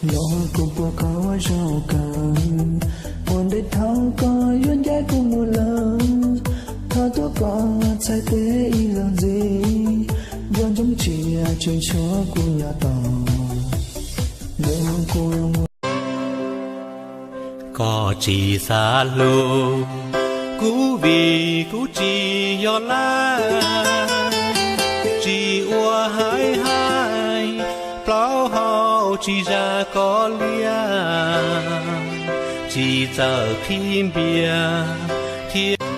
Yog kuv puas kho ua zaum kawg, ua ntej thaum koj yuav ncaim kuv mus lawm, thov tuav koj txhais tes ib los ntxiv, nco ntsoov tsis tseem tshuav kuv yav tod, ntawm kuv mus. Koj tsis xav hlub kuv vim kuv tsis yog laj, tsis ua haiv haiv, plaub hau tsis zam koj liaj, tsis txawj qhib npias thiab.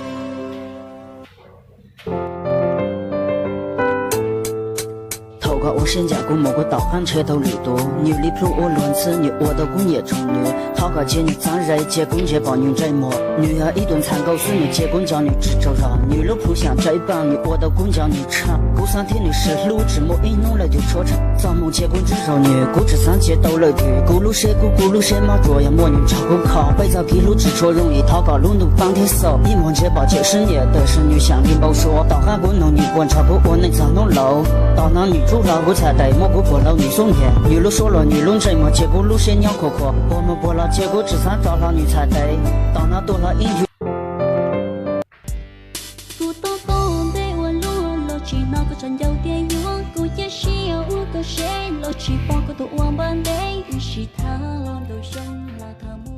Thaum koj ua siab ncaim kuv mus, kuv tom qab ntshe tau lwm tus, nws li plhu ua luag ntxhi, nws ua tau kuv nyiam tsoom nws. Thov koj cia nws txav zais, cia kuv ntsia pom nws ntsej muag. Nws yog ib tug ntxhais nkauj xwb, nws cia kuv nco nws tsis tsaug zog. Nws lub plhu xyaum tsa ib paj, nws ua tau kuv nco nws tshaj. Kuv xav thiab nws sib hlub tsis muaj ib hnub lawm yuav tshuav tshaj. Txoj hmoo cia kuv ntsib zog nws, kuv tsis xav nrhiav tau lwm tus. Kuv lub siab kub, kuv lub siab mob, tsuas yog muaj nws nrog kuv kho. Peb txoj kev hlub tsis tshua zoo li thov kom lub ntuj pab thiab xauj. Ib hmos ntshe pom tseem sib nyiam, tab sis nws xyaum li npau suav. Tom qab kuv nug nws puas nrog kuv ua neej txog hnub laus. Tom no nws rub hlo kuv txhais tes, muab kuv puag hlo nws xub ntiag. Nws lub suab luag, nws lub ntsej muag cia kuv lub siab nyob khuav khuav. Puas mus puas los cia kuv tsis xav tso hlo nws txhais tes. Tom no tuaj hlo ib nthwv. Kuv tau tau npe ua luaj los tsis hnov koj tsam ncauj tias yuav, kuv cia siab ua koj seb los tsis pom koj tus ua npab ntev, ib sij tham los ntau xyoo los tham